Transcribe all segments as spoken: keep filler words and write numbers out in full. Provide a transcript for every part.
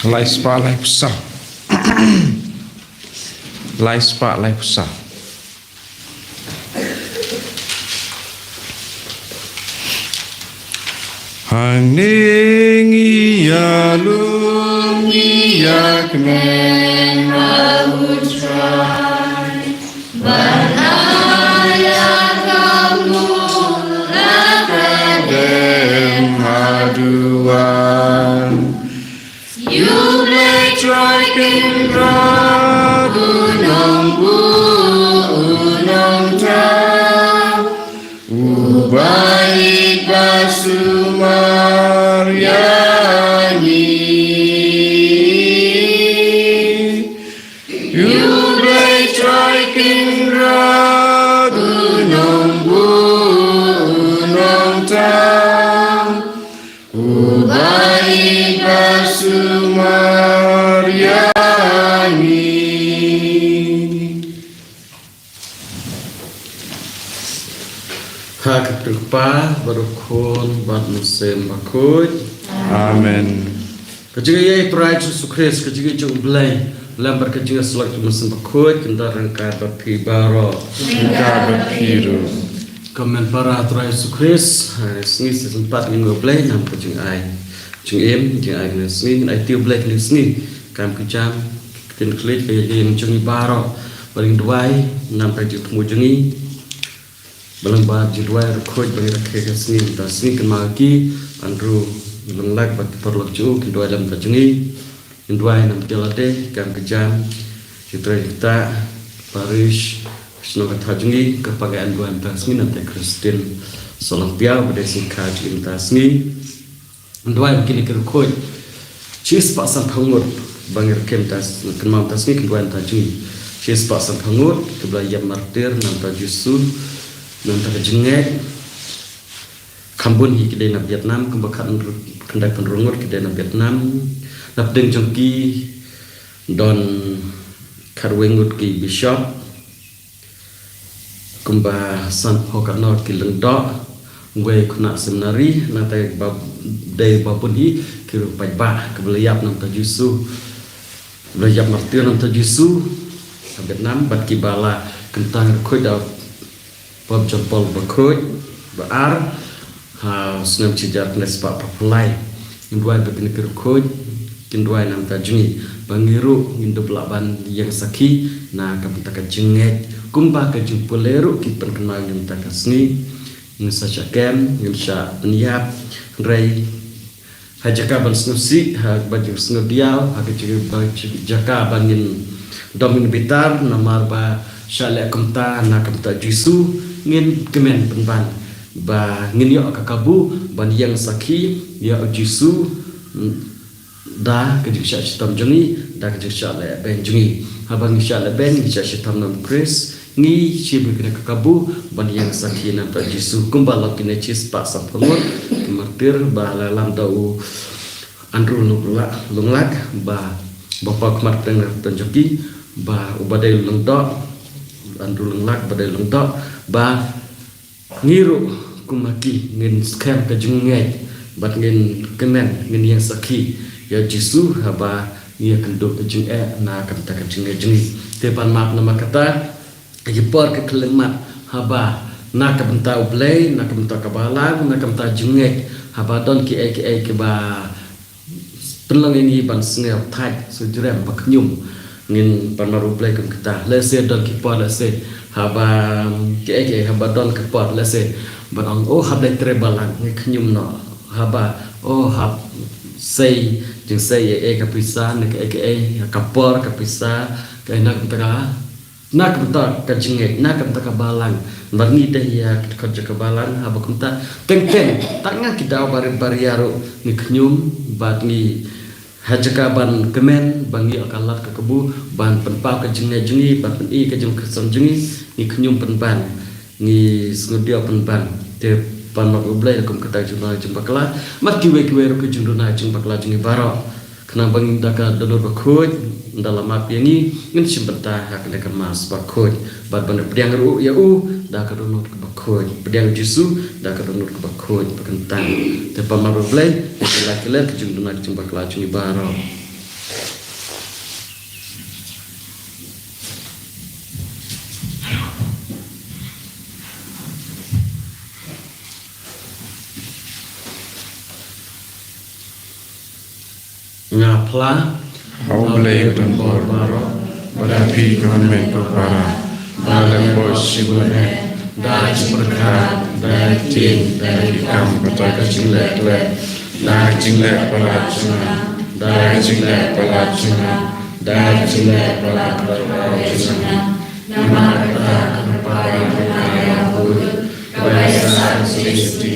Lai spah lai phew saw. Lai spah lai phew saw. Hangne ngi ïalum ngi ïakmen ha U Trai. Bad ïa ka mut la ka dem haduh wan. U Blei Trai Kynrad u Nongbuh u Nongthaw, uba ïeit ba sumar ïa ngi. U Blei Trai Kynrad u Nongbuh u Nongthaw, uba ïeit ba sumar ïa ngi. Ha ka kyrteng u Kpa bad u Khun bad u Mynsiem Bakhuid. Amen. Ka jingïeit U Trai Jisu Khrist, ka jingïeit jong U Blei, lem bad ka jingïasyllok jong U Mynsiem Bakhuid, kin don ryngkat bad phi baroh. Ryngkat bad phi ruh. Ko hynmen para U Trai Jisu Khrist, ha ka sngi shisien pat ngin ïa U Blei nam ka jingai jingim, jingai kane ka sngi, ngin aiti U Blei kane ka sngi, kam ki jam, ki ktien khlieh, ka ïing jong ngi baroh, bad ngin duwai nam ka jingthmu jong ngi. Ba lang ba ju duwai ruh khuid ba ngi rakhe ka sngi mynta ka sngi, kynmaw ïa ki Andrew Lynglak bad ki paralok jong u, kin duwai lem bad jong ngi. Kin duwai namar ki lade, kam ki jam, ki trai ki kta, parish, shnong ka thaw jong ngi, kyrpad ïa ngi duwai mynta ka sngi, namar Christine Solang Piaw ba dei sngikha jong ngi mynta ka sngi. Duwai ba kine ki ruh khuid. Shispah sanphew ngut ba ngi rakhe mynta, kynmaw mynta sngi, kin duwai mynta jong ngi. Shispah sanphew ngut kiba la ïap martir namar Jisu, namar ka jingngeit. Kham bun hi ki dei na Vietnam, kumba khat, khyndai phew hynriew ngut ki dei na Vietnam. Na pdeng jong ki don khatwei ngut ki bishop. Kumba sanphew katno ki lyngdoh, wei khynnah seminari, nangta ba dei ba bun hi ki ruh paidbah kiba la ïap namar Jisu, ba la ïap martir namar Jisu ha Vietnam, bad kiba la kyntang ruh khuid da Pope John Paul Bakhuid ba ar, ha u snem shi hajar khyndai spah phra phew lai. Ngin duwai ba kine ki ruh khuid kin duwai namar jong ngi, ba ngi ruh ngin dup lah ban ïeng sakhi na ka bynta ka jingngeit, kumba ka jingpule ruh ki pynkynmaw namar ka sngi. Ngin sa shah kem, ngin shah pynïap, hynrei ha jaka ban sngewsih, ha ba jingsngewdiaw, ha ka jaka ba ngin dom ngin bitar, namar ba shah leh kumta na ka bynta Jisu, ngin kmen pynban ba ngin ïoh ka kabu ban ïeng sakhi ïa u Jisu, da ka jingshah shitom jong ngi, da ka jingshah lehbeiñ jong ngi. Haba ngi shah lehbeiñ, ngi shah shitom na u Khrist, ngi shim ïa kane ka kabu ban ïeng sakhi namar Jisu, kumba long kine shispah sanphew ngut ki martir ba la lam da u Andrew Lung-, Lynglak, ba, ba paw khmat pdeng na ka kyrteng jong ki, ba uba dei u lyngdoh, Andrew Lynglak ba dei u lyngdoh, ba ngi ruh kum ma ki ngin skhem ka jingngeit bad ngin kmen, ngin ïeng sakhi ïa Jisu haba ngi ïakynduh ka jingeh na ka bynta ka jingngeit jong ngi. Te pan map namar kata, ha ki por ki khyllipmat, haba na ka bynta U Blei, na ka bynta ka balang, na ka bynta jingngeit, haba don kiei kiei kiba pynlong ïa ngi ban sngew thait, sngewjrem, ba khñium, ngin pan map U Blei kum kata. Lehse don ki por, lehse haba, kiei kiei, haba don ki por, lehse ban ong, oh, hap leit trei balang, ngi khñium noh. Haba, oh, hap sei, jingsei, eh, eh, ka pisa, ne kiei kiei, ka por, ka pisa, ka ina ka bynta ka Na ka bynta ka jingngeit, na ka bynta ka balang. Bad ngi dei ïa ki dkhot jong ka balang, haba kumta. Teng teng, tang ha ki daw barit baria ruh ngi khñium, bad ngi ha jaka ban kmen ba ngi ïoh ka lad ka kabu ban pynpaw ka jingngeit jong ngi, ban pyni ka jingkyrshan jong ngi, ngi khñium pynban, ngi sngewdiaw pynban. Te pan map U Blei kum kata ka jingduna jingbakla, bad kiwei kiwei ruh ka jingduna jingbakla jong ngi baroh. Khnang ba ngin da ka dohnud bakhuid, ynda la map ïa ngi, ngin shim bynta ha kane ka Mass bakhuid. Bad ban pdiang ruh ïa u da ka dohnud kaba khuid. Pdiang Jisu da ka dohnud kaba khuid, ba kyntang. Te pan map U Blei, ïa ki la ki leh ka jingduna jingbakla jong ngi baroh. Nga phla ha U Blei badonbor baroh, bad ha phi ko hynmen ko para, ba la poi shibun eh da ka jingpyrkhat, da ka jingtieng, da ki kam, bad da ka jingleh khleh, da ka jingleh palat jong nga, da ka jingleh palat jong nga, da ka jingleh palat jong nga. Namar kata ka para ka ïa pud, ka ïa sa shisha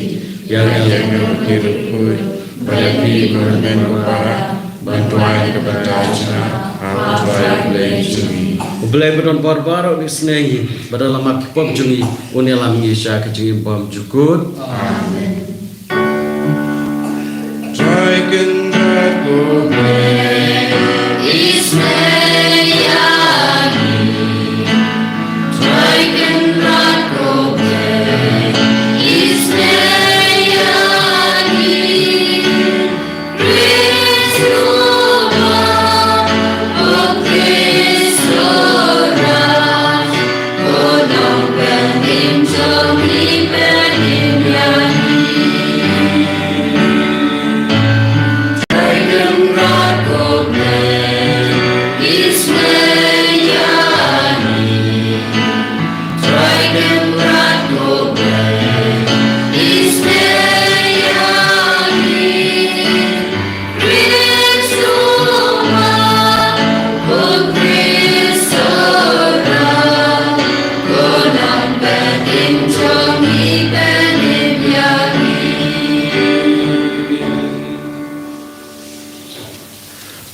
ïa ngi, ïa ngi ki riewkhuid, bad ïa phi ko hynmen ko para, ban duwai na ka bynta jong nga ha U Trai Blei jong ngi. U Blei badonbor baroh un isynei ïa ngi, bad ha lama ki pop jong ngi un ïalam ïa ngi sha ka jingim bymjukut. Amen. Trai Kynrad ko Blei, isynei ïa ngi. Trai Kynrad ko Blei, isynei ïa ngi.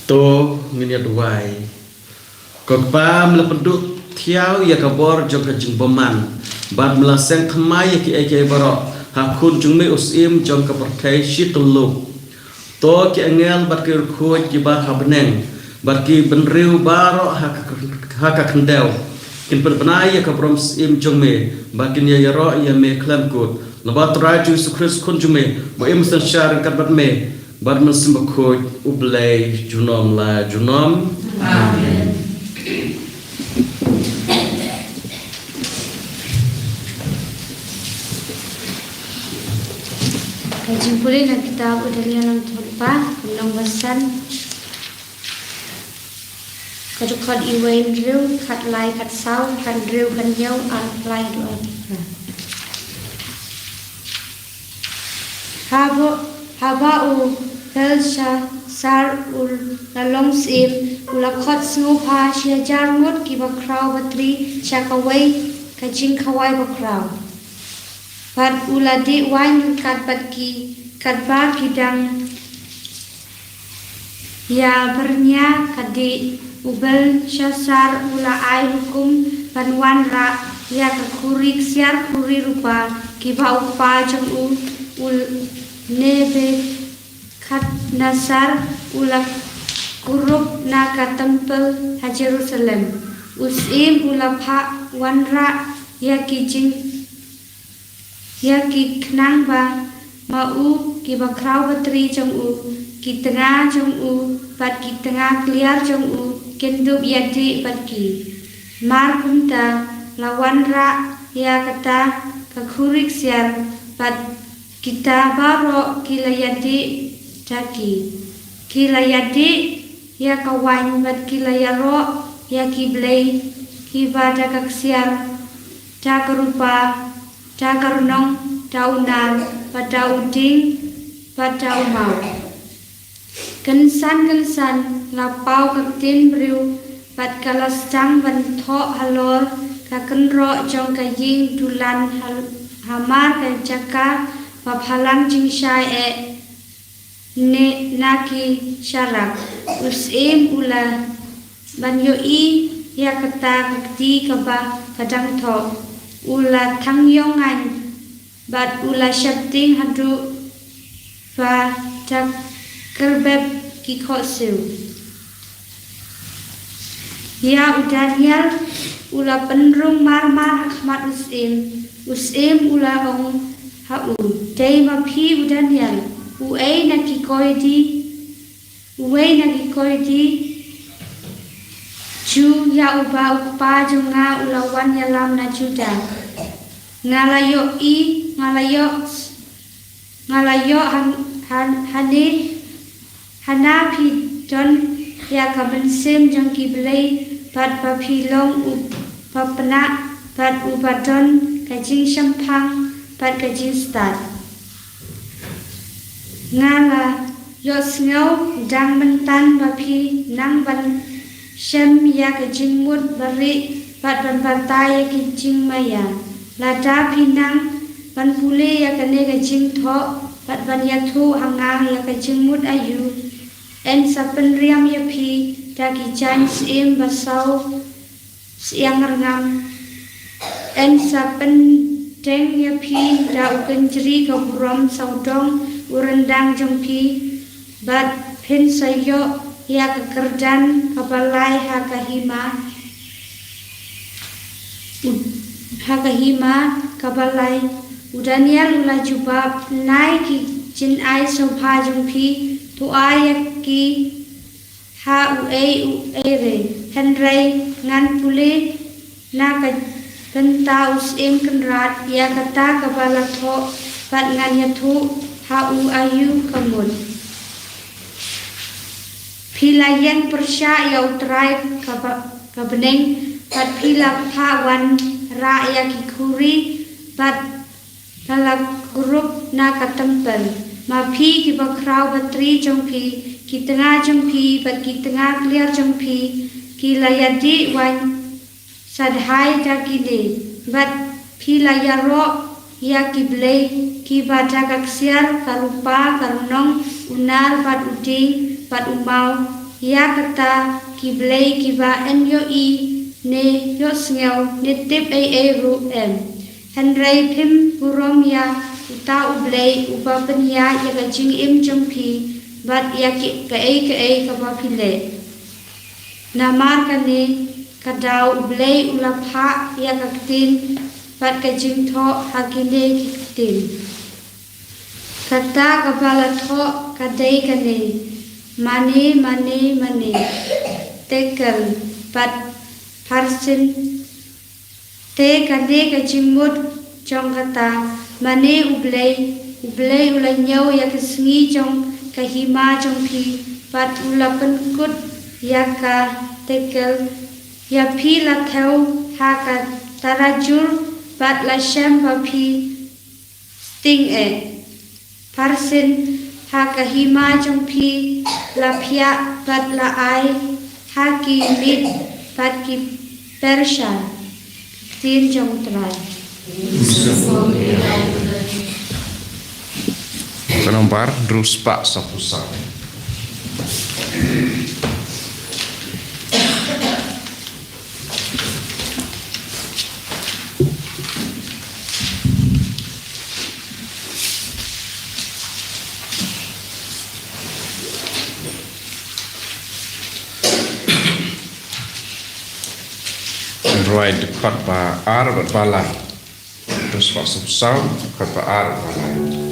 To ngin ïa duwai. Ko Kpa, me la pynduh thiaw ïa ka bor jong ka jingbymman, bad me la seng thymmai ïa kiei kiei baroh ha khun jong me u syiem jong ka pyrthei shi tyllup. To ki angel bad ki riewkhuid kiba ha bneng bad ki bynriew baroh ha ka, ha ka khyndew kin pynbna ïa ka burom syiem jong me, ba kin ïa ïaroh ïa me khlem kut. Naba U Trai Jisu Khrist Khun jong me, ba im synshar ryngkat bad me bad Mynsiem Bakhuid, U Blei junom la junom. Amen. Ka jingpule na kitab U Daniel lynnong ba san. Ka dkhot wei, hynriew, khatlai, khatsaw, khathynriew, khathynñiew, arphew lai haduh arphew phra. Haba, haba u Belshassar u la long syiem, u la khot sngewbha shi hajar ngut kiba khraw batri sha kawei ka jingkhawai bakhraw. Bad u la dih waiñ ryngkat bad ki katba ki dang ïa byrngia ka dih. U Belshassar u la ai hukum ban wanrah ïa ka khuri ksiar khuri rupa kiba u kpa jong u, u Nebukadnessar, u la kurup na ka templ ha Jerusalem. U syiem u la phah wanrah ïa ki jing ïa ki khnang ba ma u, kiba khraw batri jong u, ki tnga jong u bad ki tnga kliar jong u kin dup ïadih bad ki. Mar kumta la wanrah ïa kata ka khuri ksiar bad kita baroh ki la ïadih da ki. Ki la ïadih ïa ka waiñ bad ki la ïaroh ïa ki blei kiba da ka ksiar, da ka rupa, da ka rnong, da u nar, bad da u dieng, bad da u maw. Kynsan kynsan la paw ka ktien briew bad ka la sdang ban thoh halor ka kynroh jong ka ïing dulan ha, hamar ka jaka ba phalang jingshai eh ne na ki sharak. U syiem u la ban ïohi ïa kata ka kti kaba ka dang thoh, u la thang ïong ngaiñ bad u la sheptieng haduh ba da kyrbet ki khohsiew. Ïa u Daniel u la pynrung marmar ha khmat u syiem. U syiem u la ong ha u, dei ma phi u Daniel, uei na ki koidi, uwei na ki koidi Jiw, ïa uba u kpa jong nga u la wan ïalam na Juda? Nga la ïohi, nga la ïoh, nga la ïoh han, han, hane, hana phi don ïa ka mynsiem jong ki blei, bad ba phi long u ba pynah, bad u ba don ka jingshemphang bad ka jingstad. Nga la ïohsngew dang mynta ba phi nang ban shem ïa ka jingmut barieh bad ban batai ïa ki jingmaïa. Lada phi nang ban pule ïa kane ka jingthoh bad ban ïathuh ha nga ïa ka jingmut aïu, yn sa pynriam ïa phi da ki jaiñ syiem ba saw syiang rngam. Yn sa pyndeng ïa phi da u kynjri ka burom sawdong u ryndang jong phi, bad phin sa ïoh ïa ka kyrdan kaba lai ha ka hima, u, ha ka hima kaba lai. U Daniel u la jubab, Nai ki jingai sngewbha jong phi, to ai ïa ki ha uei uei re. Hynrei ngan pule na ka bynta u Syiem Kynrad ïa kata kaba la thoh, bad ngan ïathuh ha u aïu ka mut. Phi la ïeng pyrshah ïa U Trai kaba, ka bneng, bad phi la phah wanrah ïa ki khuri, bad la la kurup na ka templ. Ma phi ki bakhraw batri jong phi, ki tnga jong phi bad ki tnga kliar jong phi ki la ïadih waiñ sadhai da kine, bad phi la ïaroh ïa ki blei kiba da ka ksiar, ka rupa, ka rnong, u nar bad u dieng bad u maw, ïa kata ki blei kiba yn ïohi ne ïohsngew ne tip ei ei ruh em. Hynrei phim burom ïa uta U Blei uba pynïaid ïa ka jingim jong phi bad ïa ki kaei kaei kaba phi leh. Namar kane ka daw U Blei u la phah ïa ka ktien bad ka jingthoh ha kine ki ktien. Kata kaba la thoh ka dei kane: Mane, mane, mane, tekel bad parsin. Te kane ka jingmut jong kata: Mane U Blei, U Blei u la ñiew ïa ka sngi jong ka hima jong phi, bad u la pynkut ïa ka tekel. Ïa phi la thew ha ka tarajur bad la shem ba phi sting eh. Parsin ha ka hima jong phi la phiah bad la ai ha ki Mid bad ki Persha. Ktien jong U Trai. Ka nombar hynriew spah sawphew saw. Rwai dkhot ba ar bad ba lai. Hynriew spah sawphew saw, dkhot ba ar bad ba lai.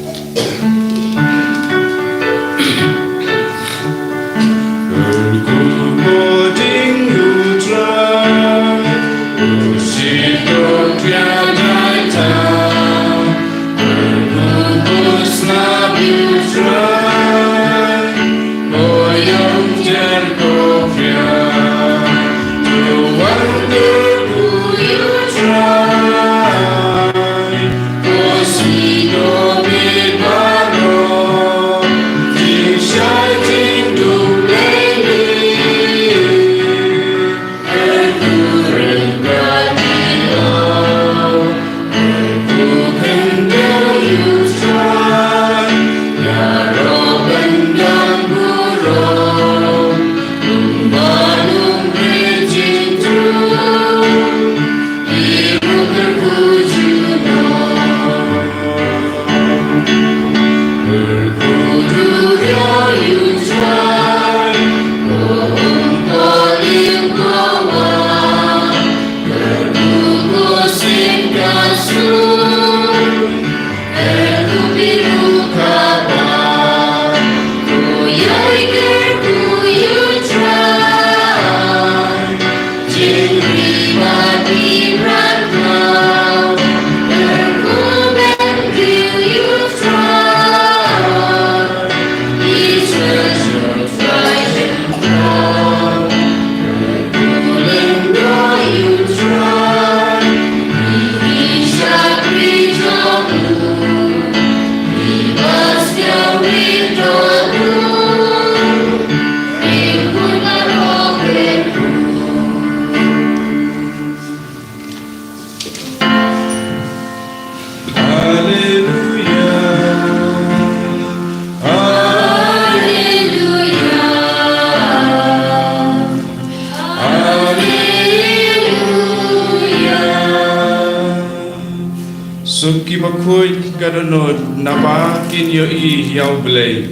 Khuid ka dohnud naba kin ïohi ïa U Blei.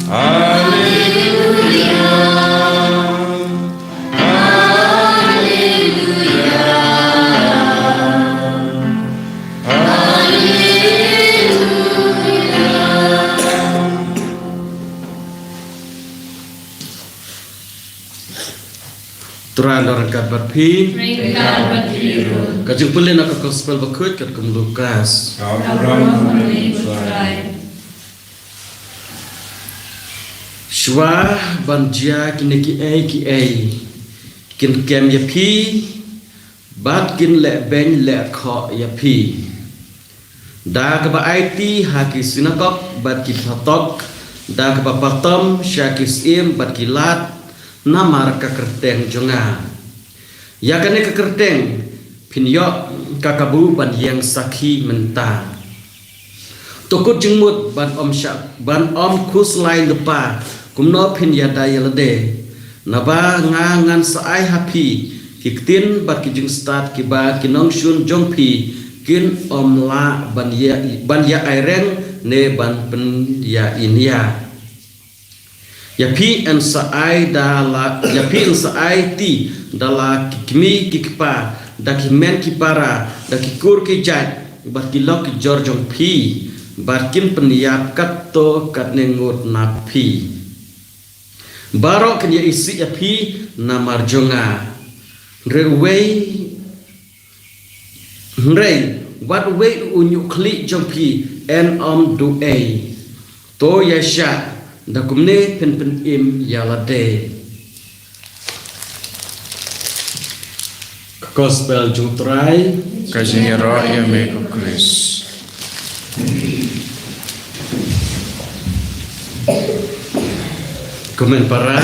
Haleluya. Haleluya. Haleluya. Trai un don ryngkat bad phi. Ryngkat bad phi ruh. Ka jingpule na ka gospel bakhuid katkum Lukas. Ka burom ha me ko Trai. Shuwa ban jia kine kiei kiei kin kem ïa phi bad kin leh beiñ leh khoh ïa phi. Da kaba aiti ha ki sinagog bad ki phatok, da kaba patom sha ki syiem bad ki lad, namar ka kyrteng jong nga. Ïa kane ka kyrteng phin ïoh ka kabu ban ïeng sakhi mynta. To kut jingmut ban ym shah, ban ym khuslai lypa kumno phin ïada ïa lade. Naba nga ngan sa ai ha phi ki ktien bad ki jingstad kiba ki nongshun jong phi kin ym lah ban ïa, ban ïa aireng ne ban pynïainïa. Ïa phi yn sa ai da la, ïa phi yn sa aiti da la ki kmie ki kpa, da ki hynmen ki para, da ki kur ki jait, bad ki lok ki jor jong phi, bad kin pynïap katto katne ngut na phi. Baroh kin ïa isih ïa phi namar jong nga. Hynrei uwei, hynrei wat uwei u ñiuh khlieh jong phi yn ym duh ei. To ïaishah da kumne phin pynim ïa lade. Ka gospel jong u Trai. Ka jingïaroh ïa me ko Khrist. Ko hynmen para,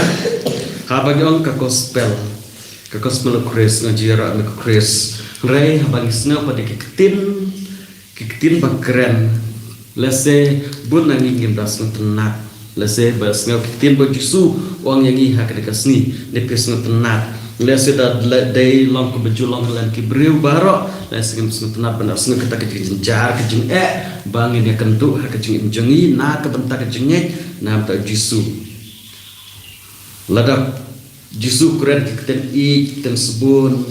haba ngi ong ka gospel, ka gospel u Khrist, nga jingïaroh ïa me ko Khrist. Hynrei haba ngi sngew pat ïa ki ktien, ki ktien ba kren, lehse bun na ngi ngim da sngewtynnat. Lehse ba sngew ki ktien ba u Jisu u ong ïa ngi ha kane ka sngi, ne phi sngewtynnat. Lehse da dei long kumba ju long lem ki briew baroh, lehse ngim sngewtynnat ban da sngew kata ka jingjynjar, ka jingeh ba ngin ïakynduh ha ka jingim jong ngi na ka bynta ka jingngeit na bynta u Jisu. Lada u Jisu u kren ki ktien ïeit, ki ktien sbun,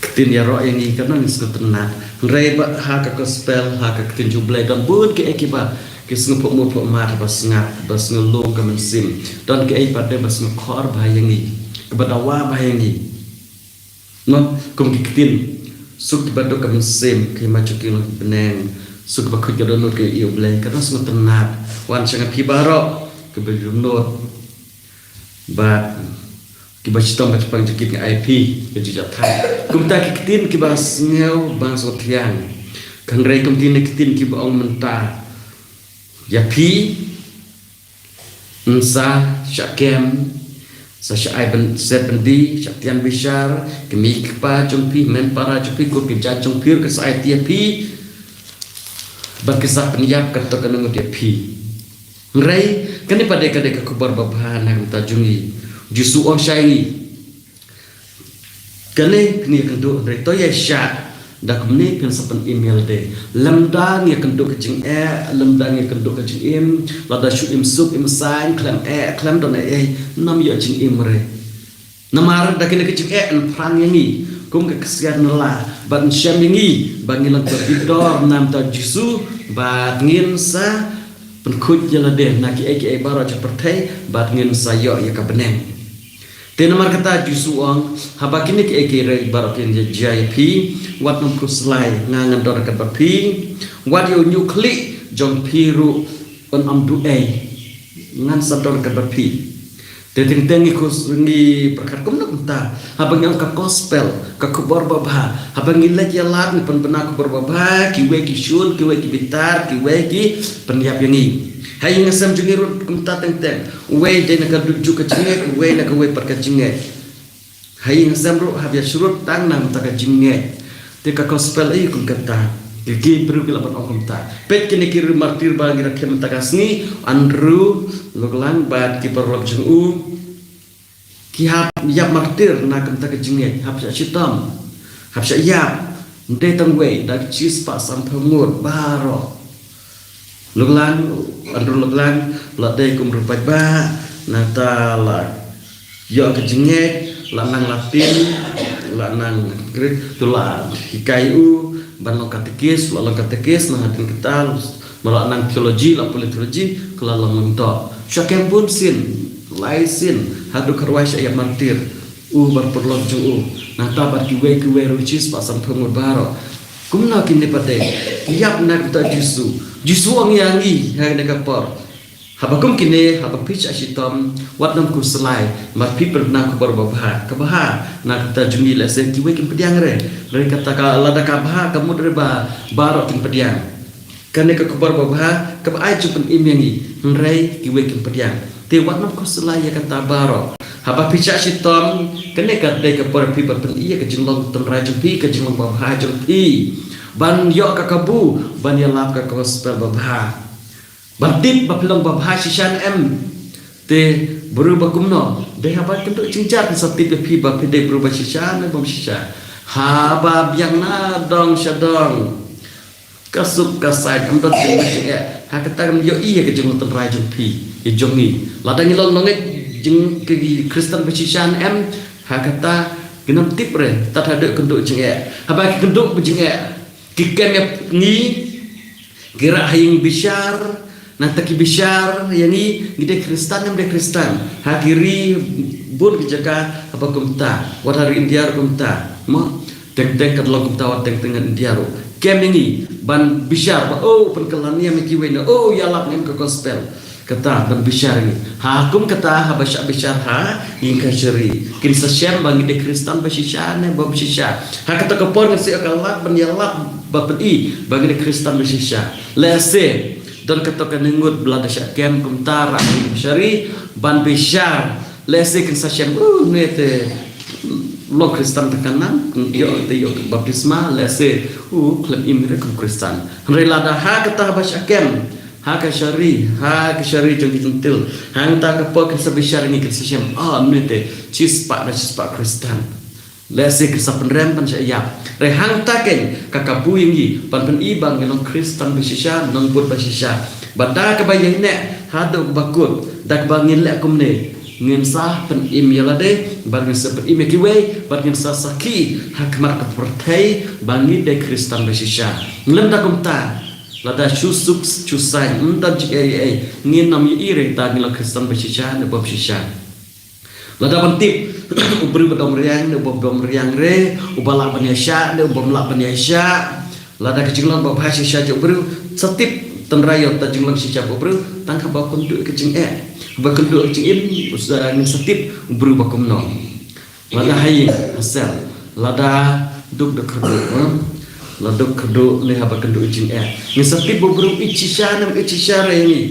ki ktien ïaroh ïa ngi, katno ngin sngewtynnat. Hynrei ba ha ka gospel, ha ka ktien jong u Blei, don bun kiei kiei ba ki sngewphoh mut phoh mar, ba sngap, ba sngewlung ka mynsiem. Don kiei pat de ba sngewkhor bha ïa ngi, kaba dawa bha ïa ngi. Mo, kum ki ktien, suk kiba duh ka mynsiem, ka hima jong ki long ki bneng, suk kiba khuid ka dohnud ka ïohi ïa u Blei, katno sngewtynnat. Wan sha nga phi baroh kiba ju nud bad kiba shitom ka jingpang jingkit, nga ai phi ka jingïathuh. Kumta ki ktien kiba sngew bang sngewthiang. Hynrei kum kine ki ktien kiba ong mynta ïa phi, yn sa shah kem, sa shah ai ban set byndi, shah tian bishar, kmie ki kpa jong phi, hynmen para jong phi, kur ki jait jong phi ruh ki sa aiti ïa phi, bad ki sa pynïap katto katne ngut ïa phi. Hynrei kane pat de ka dei ka khubor babha na ka bynta jong ngi. U Jisu u ong shai ngi, kane phin ïakynduh, hynrei to ïaishah da kumne phin sa pynim ïa lade. Lymda ngi ïakynduh ka jingeh, lymda ngi ïakynduh ka jingim, lada shu im suk im saiñ, khlem eh, khlem don ei ei, ym ïoh jingim re. Namar da kine ki jingeh yn phrang ïa ngi kum ka ksiar nylla, bad yn shem ïa ngi ba ngi long kiba bit dor na bynta u Jisu, bad ngin sa pynkhuid ïa lade na kiei kiei baroh jong ka pyrthei, bad ngin sa ïoh ïa ka bneng. Te namar kata u Jisu u ong, haba kine kiei kiei re baroh kin jia ïa phi, wat nym khuslai, nga ngan don ryngkat bad phi, wat ïa u ñiuh khlieh jong phi ruh un ym duh ei, ngan sa don ryngkat bad phi. Te teng teng ngi khus, ngi pyrkhat kumno kumta, haba ngi ong ka gospel, ka khubor babha, haba ngi leit ïalap, ngi pynbna khubor babha, kiwei ki shun, kiwei ki bitar, kiwei ki pynïap ïa ngi. Ha ïing ha sem jong ngi ruh kumta teng teng, uwei dei na ka dujok ka jingngeit, uwei na kawei pat ka jingngeit. Ha ïing ha sem ruh hap ïa shrut tang na bynta ka jingngeit. Te ka gospel aïu kum kata? Ki, ki briew ki lah ban ong kumta. Peit kine ki riew martir ba ngi rakhe mynta ka sngi, Andrew Luklang bad ki paralok jong u, ki hap ïap martir na ka bynta ka jingngeit, hap shah shitom, hap shah ïap. Dei tang wei da ki chispah sanphew ngut baroh. Luklang, Andrew Luklang, la dei kum u paidbah, nangta la ïoh ka jingngeit, la nang Latin, la nang Greek, to la hikai u ban long katekis, la long katekis, nang hadien kata, ma la nang theology, la pule theology, ka la long lem to. Sha kem bun sien, lai sien, haduh ka rwai sha ïa martir. U bad paralok jong u, nangta bad kiwei kiwei ruh chispah sanphew ngut baroh. Kumno kine pat dei, ki ïap na ka bynta Jisu. Jisu ong ïa ngi ha kane ka por. Haba kum kine, haba phi shah shitom, wat nym khuslai, namar phi pynbna khubor babha. Ka bha na ka bynta jong ngi, lehse kiwei kin pdiang re. Re kata ka, lada ka bha ka mut re ba baroh kin pdiang. Kane ka khubor babha kaba ai jingpynim ïa ngi, hynrei kiwei kim pdiang. Te wat nym khuslai ïa kata baroh. Haba phi shah shitom, kane ka dei ka por phi ban pyni ïa ka jinglong tynrai jong phi, ka jinglong babha jong phi. Ban ïoh ka kabu ban ïalap ka gospel babha. Ban tip ba phi long babha shisha ne em. Te briew ba kumno, dei haba kynduh jingjar kin sa tip ïa phi ba phi dei briew ba shisha ne bym shisha. Haba biang na dong sha dong, ka suk ka saiñ, ym don jingeh jingeh. Ha kata kan ïohi ïa ka jinglong tynrai jong phi, ïa jong ngi. Lada ngi long nongïeit jong ki Khristan ba shisha ne em, ha kata kin ym tip re, tad haduh kynduh jingeh. Haba ki kynduh ba jingeh, ki kem ïa ngi, ki rah ha ïing bishar, nangta ki bishar ïa ngi, ngi dei Khristan ne ym dei Khristan. Ha ki ri bun ki jaka haba kumta, wat ha ri India ruh kumta. Mo, teng teng ka long kumta, wat teng teng India ruh. Kem ïa ngi ban bishar ba, oh, pynkylla niam ïa kiwei ne, oh, ïalap ne em ka gospel. Kata ban bishar ïa ngi. Ha kum kata, haba shah bishar ha ïing kashari, kin sa shem ba ngi dei Khristan ba shisha ne bym shisha. Ha kata ka por ngin sa ïoh ka lad ban ïalap ba pyni ba ngi dei Khristan ba shisha. Lehse don kata kane ngut ba lada shah kem kumta rah ha ïing kashari ban bishar, lehse kin sa shem, uh, ne te long Khristan tang ka nam, ïoh te ïoh baptisma, lehse, uh, khlem im re kum Khristan. Hynrei lada ha kata haba shah kem ha kashari, ha kashari jong ki jentil, hangta ka por kin sa bishar ïa ngi, kin sa shem, ah, ne te chispah na chispah Khristan. Lehse kin sa pynrem ban shah ïap. Hynrei hangta keiñ ka kabu ïa ngi ban pyni ba ngi long Khristan ba shisha, nongbud ba shisha. Bad da kaba ïaineh haduh ba kut, da kaba ngin leh kumne, ngin sa pynim ïa lade, bad ngin sa pynim ïa kiwei, bad ngin sa sakhi ha khmat ka pyrthei ba ngi dei Khristan ba shisha. Lymda kumta, lada shu suk shu saiñ, ym don jingeh ei ei, ngin nym ïohi re ta ngi long Khristan ba shisha ne bym shisha. Lada ban tip u briew ba dom riang ne u bym dom riang re, uba lah ban ïaishah ne u bym lah ban ïaishah. Lada ka jinglong babha shisha jong u briew, sa tip tynrai ïa uta jinglong shisha ba u briew tang haba kynduh ka jingeh, haba kynduh ka jingim, u sa, ngin sa tip u briew ba kumno. Lada ha ïing ha sel, lada duk da kyrduh, hmm? Lada duk kyrduh ne haba kynduh ka jingeh, ngin sa tip ba u briew ïeit shisha ne ym ïeit shisha re ïa ngi.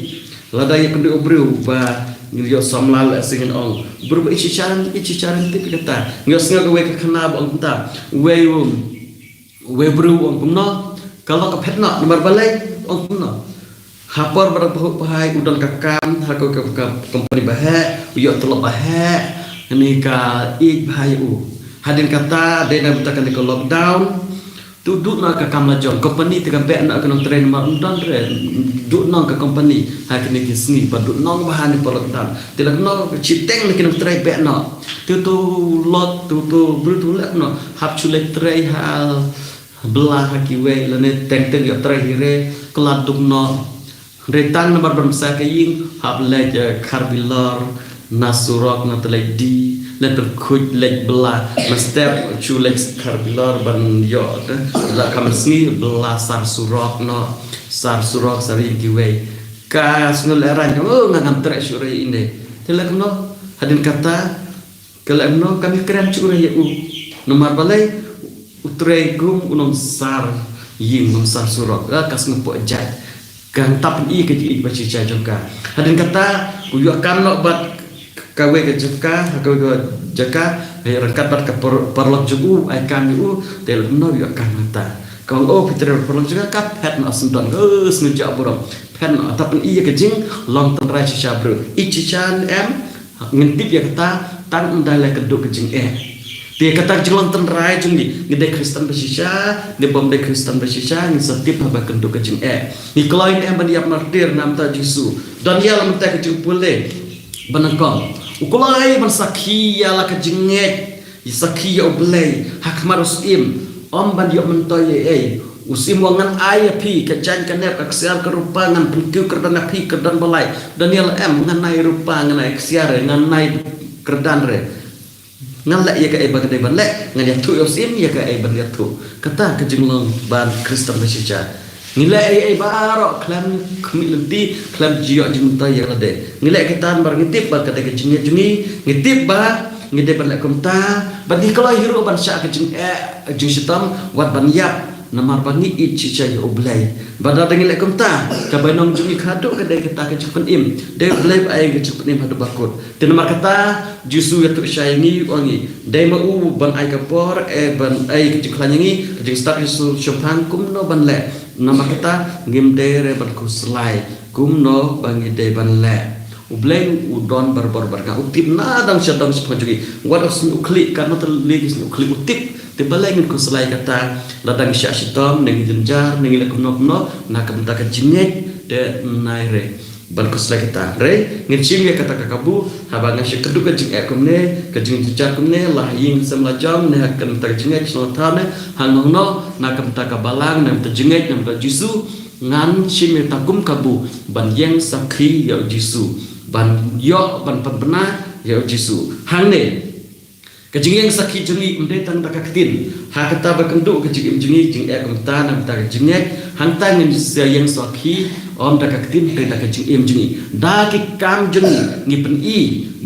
Lada ïa kynduh u briew ba ngin ïoh samla, lehse ngin ong, u briew ba ïeit shisha ne ym ïeit shisha re, ngin tip ïa kata. Ngi ïohsngew kawei ka khana ba ong kumta, wei u, wei u briew u ong kumno, ka lok ka phet noh, namar balei u ong kumno? Ha por ba dang pahuh pahai u don ka kam ha ka, ka, ka kompani ba heh, u ïoh tulop ba heh, kane ka ïeit bha ïa u. Hadien kata dei na bynta kane ka lockdown, te u duh noh ka kam la jong, kompani te ka beh noh ki nongtrei namar ym don re, duh noh ka kompani ha kine ki sngi, ba duh noh bha ha kane ka por lockdown. Te la kumno, shiteng na ki nongtrei beh noh. Te uto u lok, te uto u briew te u leh kumno, hap shu leit trei ha bylla ha kiwei, lane teng teng ïoh trei hi re, ka la duk noh. Hynrei tang namar ban bsa ka ïing, hap leit, eh, Karbi Lor na surok, na Tlek Di, leit pynkhuid leit bylla, mynstep shu leit Karbi Lor ban ïoh, eh, la kham sngi bylla sar surok noh, sar surok sar ïing kiwei. Ka sngew lehraiñ, oh, nga ngam treh shuh re ine. Te leh kumno, hadien kata, ka leh kumno, kam ïakren shuh re ïa u. Namar balei, u trei kum u nongsar ïing, nongsar surok. Ah, ka sngewpoh jait. Ka hangta pyni ka jingïeit ba shisha jong ka. Hadien kata, u ïoh kam noh bad kawei ka jaka, kawei ka jaka, eh, ryngkat bad ka par-, paralok jong u, ai kam ïa u, te leh kumno u ïoh kam hangta. Ka ong, oh, phi trei paralok jong nga, ka phet noh syndon, eh, sngewjah burom. Phet noh, hangta pyni ïa ka jinglong tynrai shisha briew. Ïeit shisha ne em, ngin tip ïa kata, tang ynda la kynduh ka jingeh. Te kata ka jinglong tynrai jong ngi, ngi dei Khristan ba shisha ne bym dei Khristan ba shisha, ngi sa tip haba kynduh ka jingeh. Ngi kloi ne em ban ïap martir namar ta Jisu? Don ïa la mynta ka jingpule ba nyngkong, u kloi ban sakhi ïa la ka jingngeit, sakhi ïa U Blei ha khmat u syiem, ym ban ïoh myntoi ei ei. U syiem u ong, ngan ai ïa phi ka jaiñ ka nep, ka ksiar ka rupa, ngan pynkiew kyrdan ïa phi, kyrdan ba lai. Don ïa la em, ngan ai rupa, ngan ai ksiar, ngan ai kyrdan re. Ngan leh ïa kaei ba nga dei ban leh, ngan ïathuh ïa u syiem ïa kaei ban ïathuh. Kata ka jinglong ban Khristan ba shisha. Ngi leh ei ei baroh khlem khmih lynti, khlem ju ïoh jingmyntoi ïa lade. Ngi leh kata namar ngi tip ba ka dei ka jingngeit jong ngi, ngi tip ba ngi dei ban leh kumta, bad ngi kloi hi ruh ban shah ka jingeh jingshitom, wat ban ïap, namar ba ngi ïeit shisha ïa U Blei. Bad lada ngi leh kumta, ka bainong jong ngi ka haduh ka dei kata ka jingpynim. Dei U Blei ba ai ka jingpynim haduh ba kut. Te namar kata, Jisu u ïathuh shai ïa ngi, u ong ïa ngi, dei ma u ban ai ka bor, eh, ban ai ka jingkhlaiñ ïa ngi, ka jingstad Jisu shemphang kumno ban leh. Namar kata, ngim dei re ban khuslai kumno ba ngi dei ban leh. U Blei u don barabor bad nga, u tip na dang sha dang shaphang jong ngi. Wat u sngewkhlieh, katno tylli ki sngewkhlieh u tip. Te balei ngin khuslai kata, lada ngi shah shitom, ne ngi jynjar, ne ngi leh kumno kumno, na ka bynta ka jingngeit, te nai re ban khuslai kata. Re, ngin shim ïa kata ka kabu, haba nga shu kynduh ka jingeh kumne, ka jingjynjar kumne, la ha ïing ha sem la jam, ne ha ka bynta ka jingngeit shnong thaw ne, hangno hangno, na ka bynta ka balang, na ka bynta jingngeit, na ka bynta Jisu, ngan shim ïa kata kum kabu, ban ïeng sakhi ïa u Jisu, ban ïoh, ban pynbna ïa u Jisu. Hangne, ka jingïeng sakhi jong ngi ym dei tang da ka ktien. Ha kata ba kynduh ka jingim jong ngi, jingeh kumta na ka bynta ka jingngeit, hangta ngin sa ïeng sakhi, ym da ka ktien, hynrei da ka jingim jong ngi. Da ki kam jong ngi, ngi pyni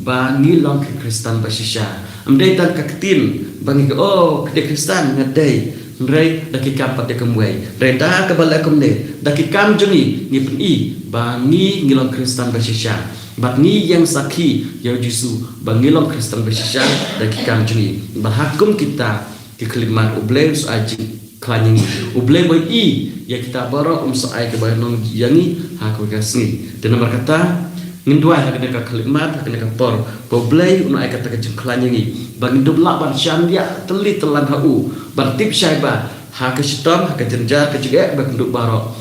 ba ngi long ki Khristan ba shisha. Ym dei tang ka ktien ba ngi, oh, ka dei Khristan nga dei. Hynrei da ki kam pat dei kumwei. Hynrei da kaba leh kumne, da ki kam jong ngi, ngi pyni ba ngi, ngi long Khristan ba shisha. Bad ngi ïeng sakhi ïa u Jisu ba ngi long Khristan ba shisha da ki kam jong ngi. Bad ha kum kita ki khyllipmat, U Blei u sa ai jingkhlaiñ ïa ngi. U Blei ba ïohi ïa kita baroh un sa ai ka bainong ïa ngi ha kawei ka sngi. Te namar kata, ngin duwai ha kane ka khyllipmat, ha kane ka por, ba U Blei un ai kata ka jingkhlaiñ ïa ngi ba ngin dup lah ban shaniah tylli tyllong ha u, ban tip shai ba ha ka shitom, ha ka jynjar, ka jingeh, ba kynduh baroh,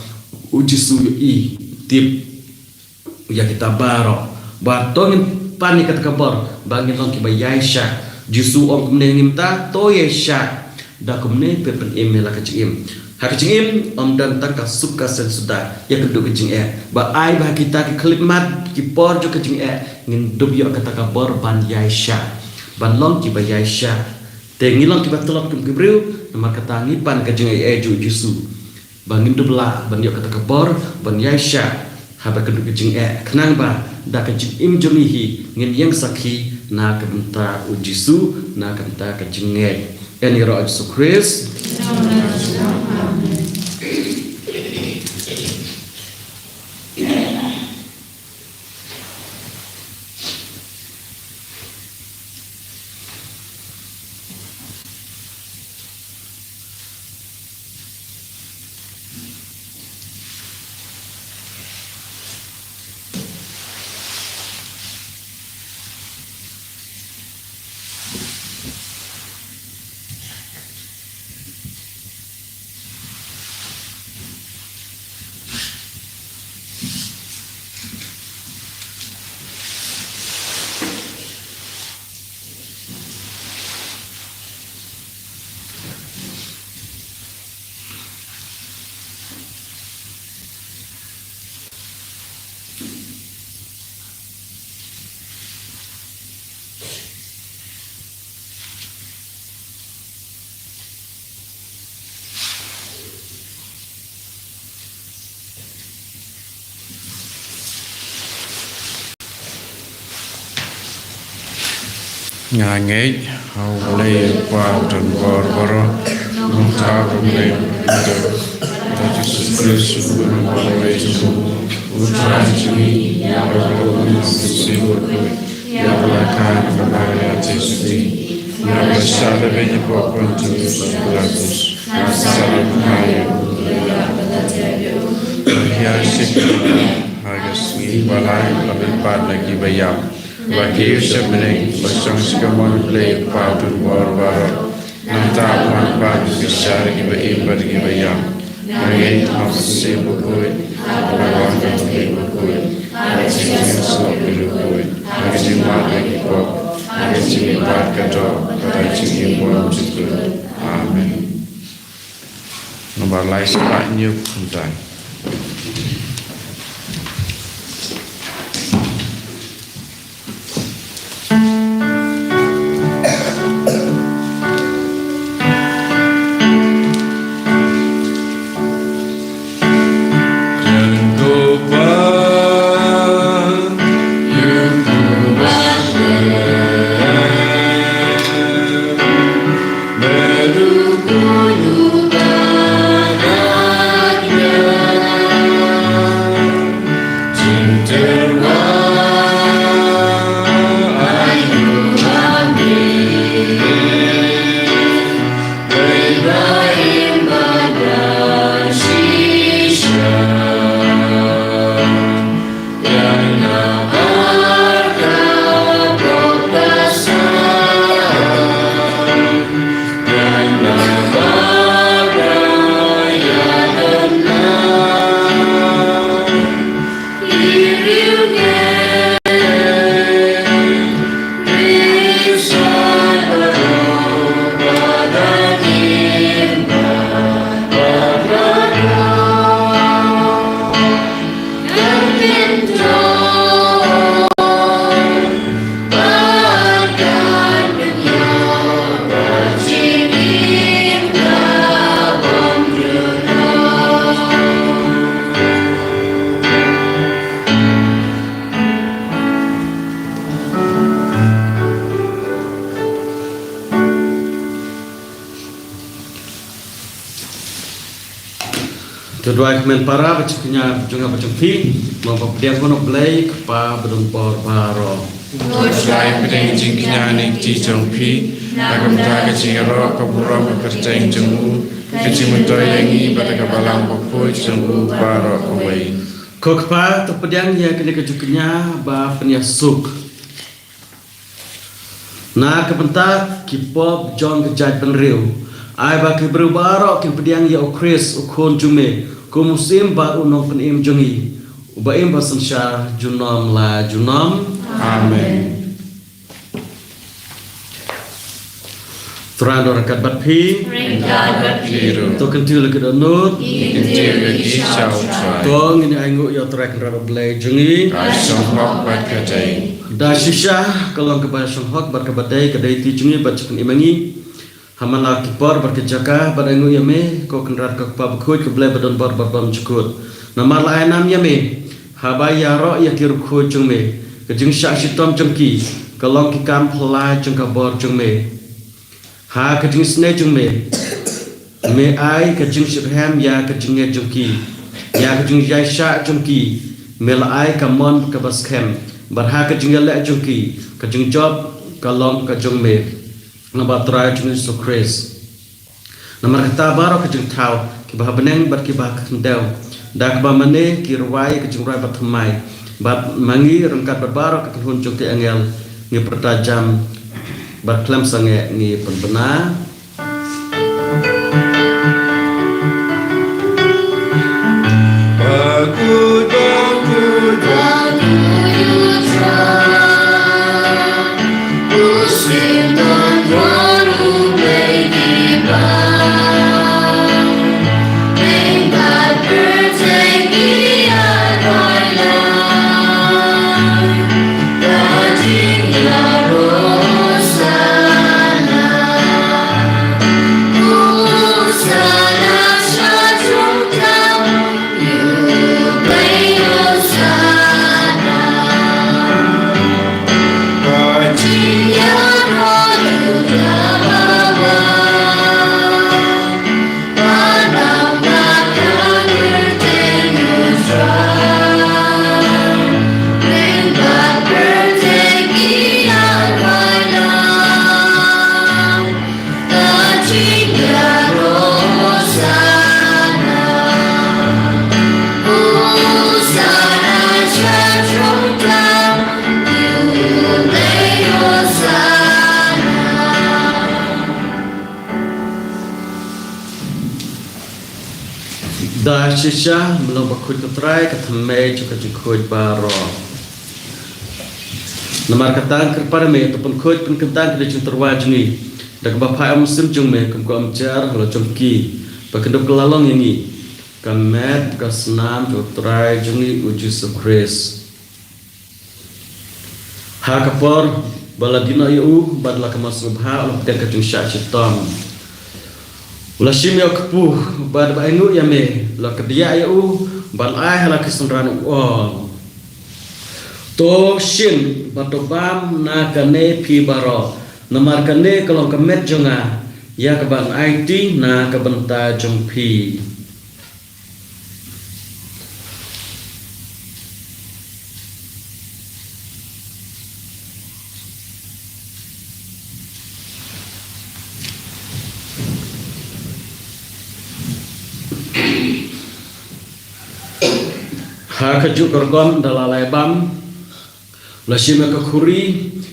u Jisu u ïohi, tip ïa kita baroh. Bad to ngin pan ïa kata ka bor ba ngin long kiba ïaishah. Jisu u ong kumne ïa ngi mynta, to ïaishah. Da kumne phi pynim ïa la ka jingim. Ha ka jingim ym don tang ka suk ka saiñ suda, ïakynduh ka jingeh. Ba ai ba ha kita ki khyllipmat, ki por jong ka jingeh, ngin dup ïoh kata ka bor ban ïaishah, ban long kiba ïaishah. Te ngi long kiba tlot kum ki briew, namar kata ngi pan ka jingaiei jong u Jisu. Ba ngin dup lah ban ïoh kata ka bor ban ïaishah haba kynduh ka jingeh, khnang ba da ka jingim jong ngi hi ngin ïeng sakhi na ka bynta u Jisu, na ka bynta ka jingngeit. Ïa ngi ïaroh Jisu Khrist. Nga ngeit ha U Blei u Kpa uba don bor baroh, u Trai uba don bor baroh, bad ha U Jisu Khrist u Khun uba don bor baroh, u Trai jong ngi, ïa uba don bor baroh, ïa uba la kha na ka bynta jong ngi, ïa uba la shah da beiñ hapoh Pontius Pilatus, la sah bad la kha, la ïaishah ha ka sngi ba lai, la mihpat na kiba ïap, La kiew sha bneng, la shong sha kamon U Blei U Kpa uba don bor baroh. Nangta u wan pat u bishar ïa kiba im bad kiba ïap. Nangta u wan sha bakhuid, u wan sha bakhuid. Ha ka jingïasyllok bakhuid, ha ka jingmap ïa ki pop, ha ka jingïabat ka doh, ha ka jingim bymjukut jong ngi. Amen. Namar lai spah hynñiew khyndai. To duwai kmen para bad jingkñia jong nga bad jong phi, mo ba pdiang ko U Blei Kpa ba don bor baroh. To duwai pdiang jingkñia ne kti jong phi, na ka bynta ka jingïaroh ka burom ka kyrteng jong u, ka jingmyntoi ïa ngi bad ka balang bakhuid jong u baroh kawei. Ko Kpa, to pdiang ïa kane ka jingkñia ba pynïasuk. Na ka bynta ki pop jong ka jaitbynriew, ai ba ki briew baroh kin pdiang ïa U Khrist U Khun jong me, kum u Syiem bad U Nongpynim jong ngi, uba im bad synshar junom la junom. Amen. Trai un don ryngkat bad phi. Ryngkat bad phi ruh. To kyntiew la ki dohnud. Ngi kyntiew ïa ki sha U Trai. To ngin ïa ainguh ïa U Trai Kynrad U Blei jong ngi. Ka shong hok bad ka dei. Da shisha ka long kaba shong hok bad kaba dei, ka dei ti jong ngi bad jong ka im jong ngi. Ha man la ki por bad ki jaka, bad ainguh ïa me, ko Kynrad ko Kpa bakhuid, ko Blei ba don bor bad bymjukut. Namar la ai nam ïa me haba ïaroh ïa ki riewkhuid jong me. Ka jingshah shitom jong ki ka long ki kam phylla jong ka bor jong me. Ha ka jingisynei jong me, me ai ka jingshitrhem ïa ka jingngeit jong ki. Ïa ka jingïaishah jong ki, me la ai ka mon kaba skhem. Bad ha ka jingïaleh jong ki, ka jingjop ka long ka jong me. Namar U Trai jong ngi U Jisu Khrist. Namar kata baroh ka jingthaw, kiba ha bneng bad kiba ha ka khyndew, da kaba mane ki rwai ka jingrwai bathymmai. Bad ma ngi ryngkat bad baroh ka kynhun jong ki angel ngi pyrta jam bad khlem sangeh ngi pynbna. Da shisha, me long bakhuid ko Trai, ka thymmei jong ka jingkhuid baroh. Namar kata nga kyrpad ïa me, to pynkhuid pynkyntang ïa ka jingtyrwa jong ngi da kaba phah ïa u Mynsiem jong me, kum ka ong jar halor jong ki, ba kin dup kylla long ïa ngi ka met ka snam jong u Trai jong ngi u Jisu Khrist. Ha ka por ba la die noh ïa u bad la ka mon sngewbha, u la pdiang ka jingshah shitom, u la shim ïa u kpu bad ba ainguh ïa me, u la kdiah ïa u bad la ai ha la ki synran, u ong: To shim bad to bam na kane phi baroh, namar kane ka long ka met jong nga, ïa kaba ngan aiti na ka bynta jong phi. Ha kajuh ka rukom da la lai bam, u la shim ïa ka khuri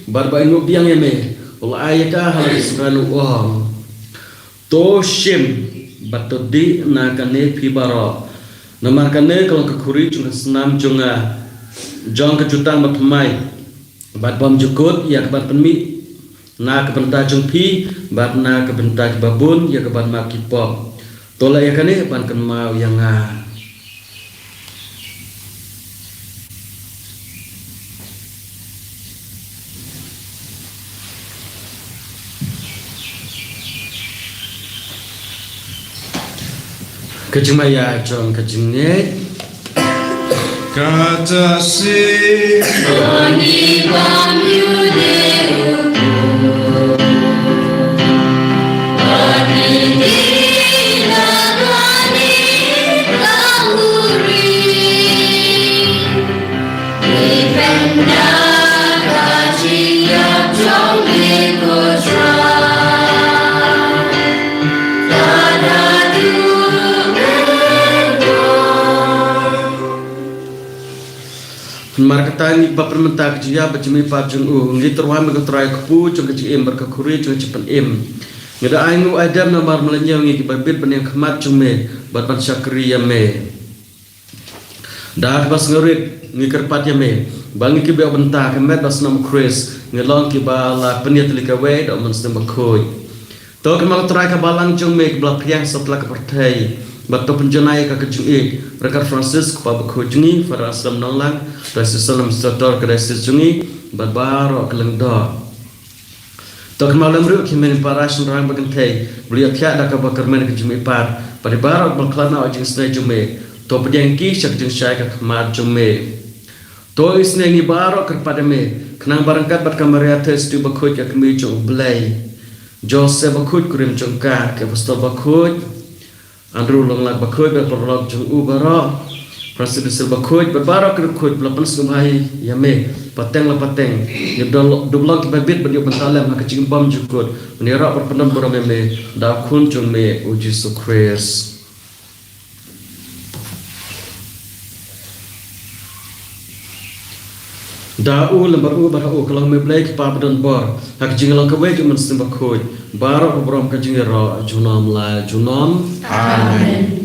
bad ba ainguh biang ïa me, u la ai ïa ka ha la ki synran, u ong: To shim bad to dih na kane phi baroh, namar kane ka long ka khuri jong ka snam jong nga, jong ka jutang bathymmai bad bymjukut, ïa kaban pynmih na ka bynta jong phi bad na ka bynta kiba bun, ïa kaban map ki pop. To leh ïa kane ban kynmaw ïa nga. Ka jingmaïa jong ka jingngeit. Kata shisha. Namar kata ngi ba pynmynta ka jingïap bad jingmihpat jong u, ngi tyrwa me ko Trai, kpu jong ka jingim bad ka khuri jong ka jingpynim. Ngi da ainguh aidem namar me la ñiew ngi kiba bit ban ïeng ha khmat jong me bad ban shakri ïa me. Da kaba sngewrit ngi kyrpad ïa me ba ngi kiba ïoh bynta ka met bad snam u Khrist, ngi long kiba la pynïatylli kawei da u Mynsiem Bakhuid. To kynmaw ko Trai ka balang jong me kaba la phriang satlak ka pyrthei, bad to pynjanai ïa ka ka jingïeit ryngkat Francis, u Pop Bakhuid jong ngi, Father Anselm Nonglang, Diocesan Administrator ka diocese jong ngi, bad baroh ki lyngdoh. To kynmaw lem ruh ki hynmen para, shynrang bad kynthei ba la ïohthiah da kaba kyrmen ka jingmihpat, bad ïa baroh ba la khlad noh ïa ka jingisynei jong me, to pdiang ïa ki sha ka jingshai ka khmat jong me. To isynei ïa ngi baroh, kyrpad ïa me, khnang ba ryngkat bad ka Maria Theisotti Bakhuid ka kmie jong u Blei, Joseph Bakhuid kurim jong ka, ki Apostol Bakhuid, Andrew Longlak Bakhuid bad paralok jong u baroh, Francis Basil Bakhuid bad baroh ki riewkhuid ba la pynsngewbha ïa me pateng la pateng, ngin dup long kiba bit ban ïoh bynta lem ha ka jingbymjukut ban ïaroh bad pyndonburom ïa me da u Khun jong me u Jisu Khrist. Da u, lem bad u, bad ha u, ka long me Blei Kpa badonbor, ha ka jinglong kawei jong u Mynsiem Bakhuid, baroh ka burom ka jingïaroh junom la junom. Amen.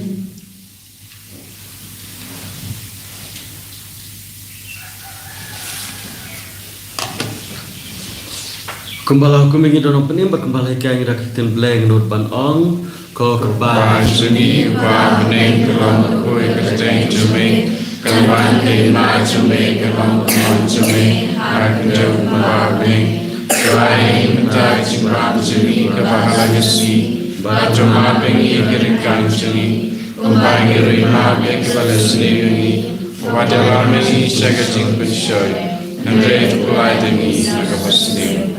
Kumba la hukum ïa ngi da u nongpynim bad kumba la hikai ïa ngi da ka ktien Blei, ngi nud ban ong: Ko Kpa jong ngi uba ha bneng, ka long ka kyrteng jong me, kan wan ka hima jong me, kan long ka mon jong me ha ka khyndew kumba ha bneng. To ai ïa ngi mynta ka jingbam jong ngi kaba ha la ka sngi, bad to map ïa ngi ïa ki ryngkang jong ngi, kumba ngi ruh ngi map ïa kiba la sniew ïa ngi. Wat ïalam ïa ngi sha ka jingpynshoi, hynrei to pyllait ïa ngi na kaba sniew.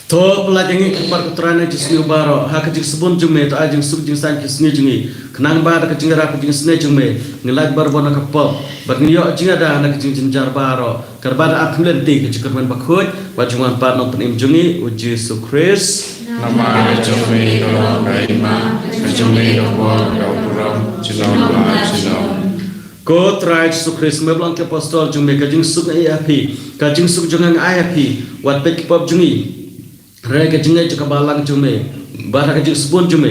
To pyllait ïa ngi, ko Kpa, ko Trai na ki jingsniew baroh, ha ka jingsbun jong me, to ai jingsuk jingsaiñ ki sngi jong ngi, khnang ba da ka jingïarap ka jingisynei jong me, ngin lait barabor na ka pop, bad ngin ïoh jingïada na ka jingjynjar baroh, katba da ap khmih lynti ka jingkyrmen bakhuid bad jingwan pat u Nongpynim jong ngi u Jisu Khrist. Namar ka jong me ka long ka hima, ka jong me ka bor, ka burom, junom la junom. Ko Trai Jisu Khrist, me ba la ong ki apostol jong me, ka jingsuk nga ai ha phi, ka jingsuk jong nga nga ai ha phi. Wat peit ki pop jong ngi, hynrei ka jingngeit jong ka balang jong me, bad ha ka jingsbun jong me,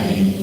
Amen.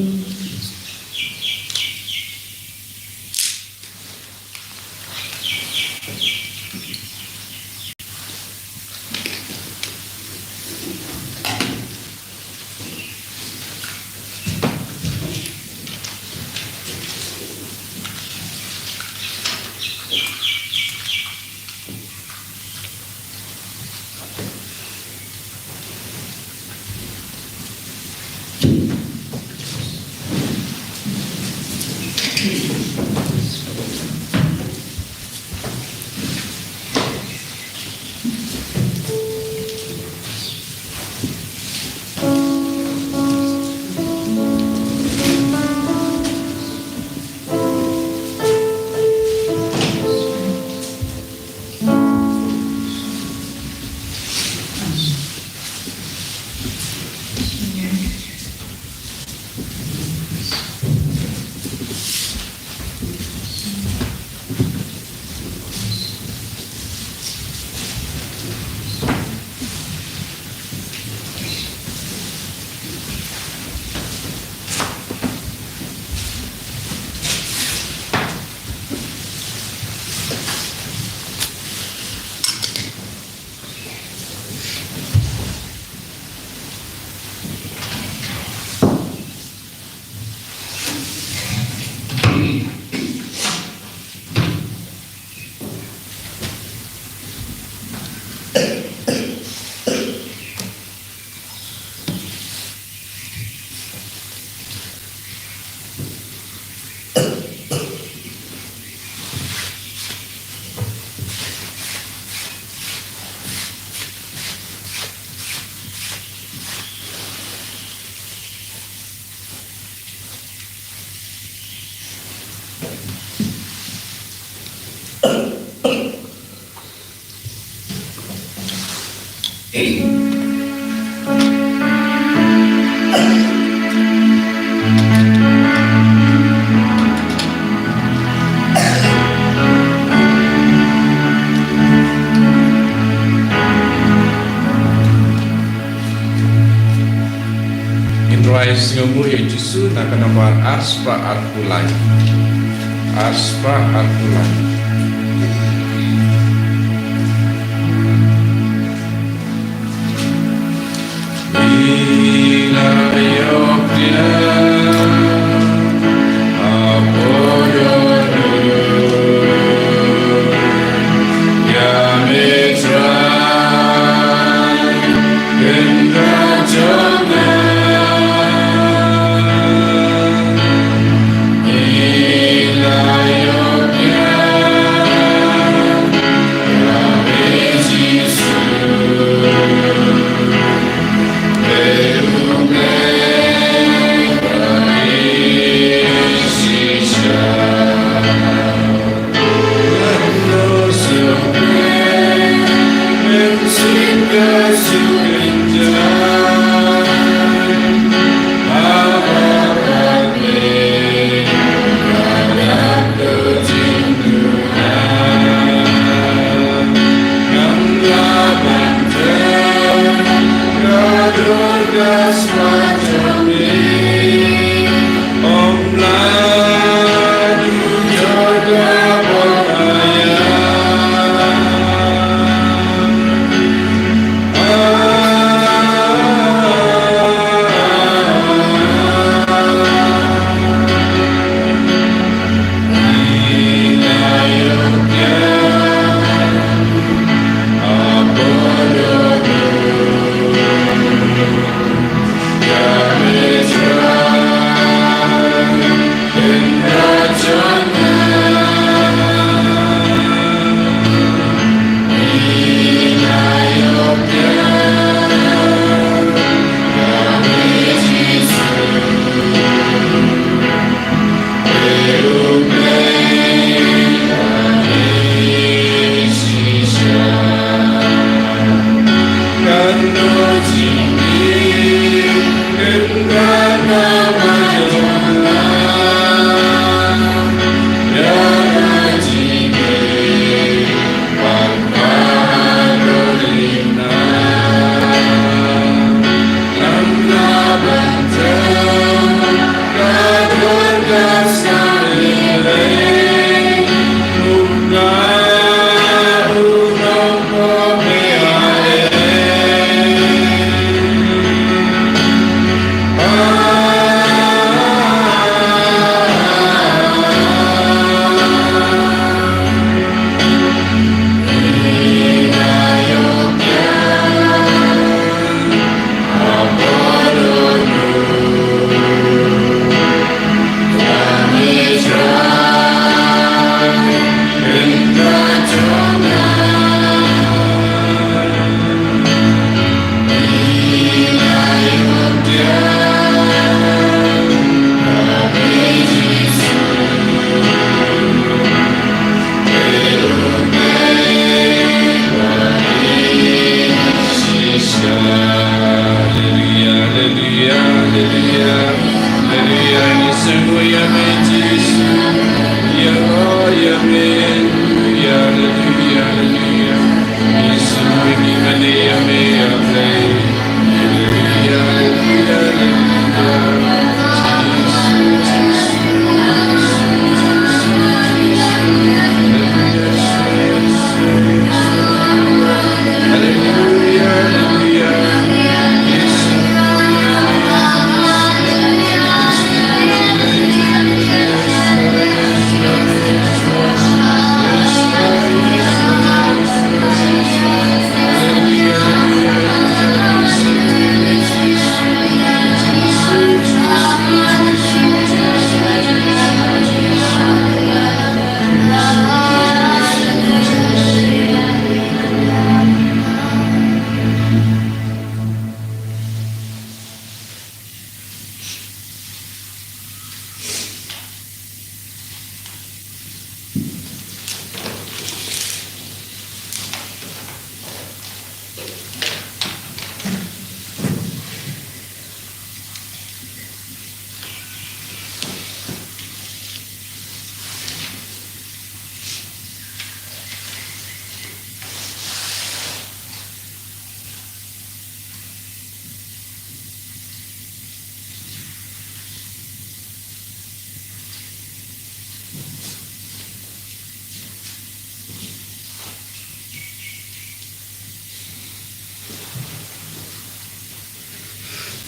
Ngin rai sngewbha ïa u Jisu na ka nombar arspah arphew lai. Arspah arphew lai.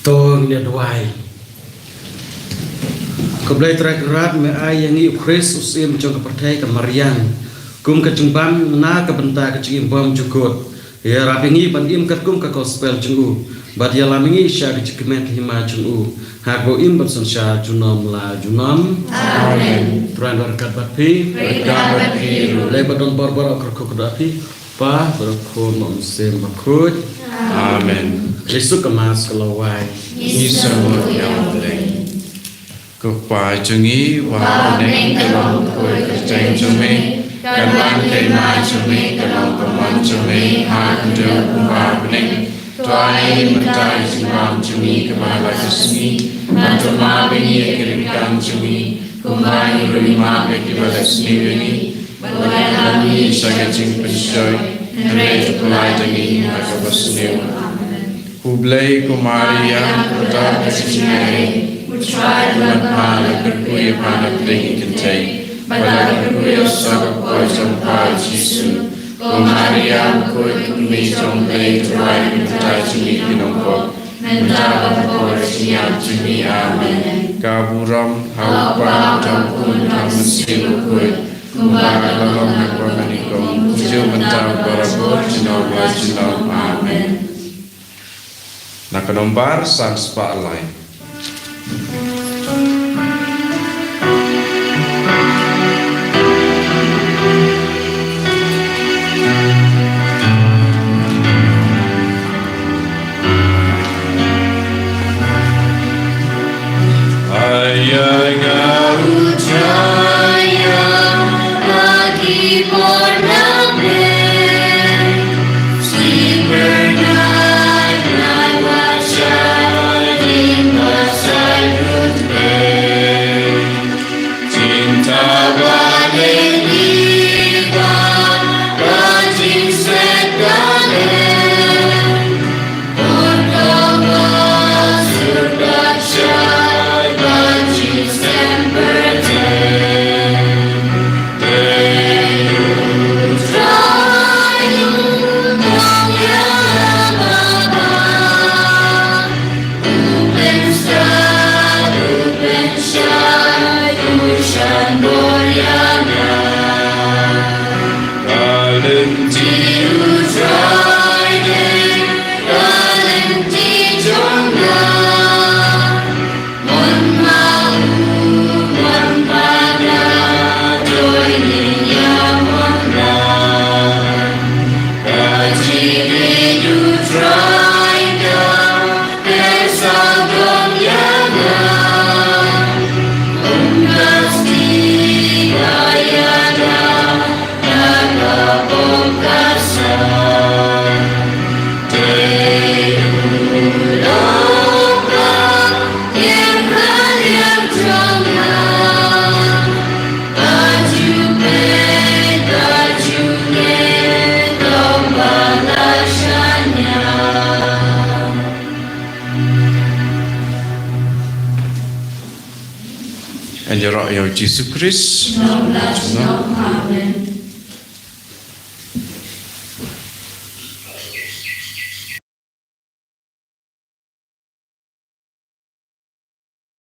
To ngin ïa duwai. Ko Blei Trai Kynrad, me ai ïa ngi u Khrist u syiem jong ka pyrthei ka mariang kum ka jingbam na ka bynta ka jingim bymjukut. Ïarap ïa ngi ban im katkum ka gospel jong u bad ïalam ïa ngi sha ka jingkmen hima jong u ha kaba u im bad synshar junom la junom. Amen. Trai un ryngkat bad phi. Ryngkat bad phi ruh. Lei ba don bor bor, kyrkhu kyrdoh ïa phi. Kpa bad Khun bad Mynsiem Bakhuid. Amen. Jisu ka Mass ka la wai. Ngi sngewbha ïa U Blei. Ko Kpa jong ngi uba ha bneng, ka long ka kyrteng jong me. Kan wan ka hima jong me, kan long ka mon jong me ha ka khyndew kumba ha bneng. To ai mynta ka jingbam jong ngi kaba ha la ka sngi. Bad to map ïa ngi ïa ki ryngkat jong ngi kumba ngi ruh ngi map ïa kiba la sniew ïa ngi. Bad wat ïalam ngi sha ka jingpynshoi, hynrei to pynlait ïa ngi na kaba sniew. Amen. U Blei, ko Maria, kyrteng ka jingïaid, U Trai u don bad pha, la kyrkhu ïa pha na pdeng ki kynthei bad la kyrkhu ïa u soh ka kpoh jong pha Jisu. Ko Maria, Bakhuid, Kmie jong U Blei, to duwai ïa ngi bynta jong ngi ki nongpop, mynta bad ha ka por jingïap jong ngi. Amen. Ka burom ha U Kpa, ha U Khun, ha U Mynsiem Bakhuid, kumba ka la long ha kaba nyngkong, kumjuh mynta, barabor, junom la junom. Amen. Na ka nombar san spah lai. Aya nga u Trai, ïa ki por na me, si pernai nai wa chai di Ngan ïaroh ïa u Jisu Khrist.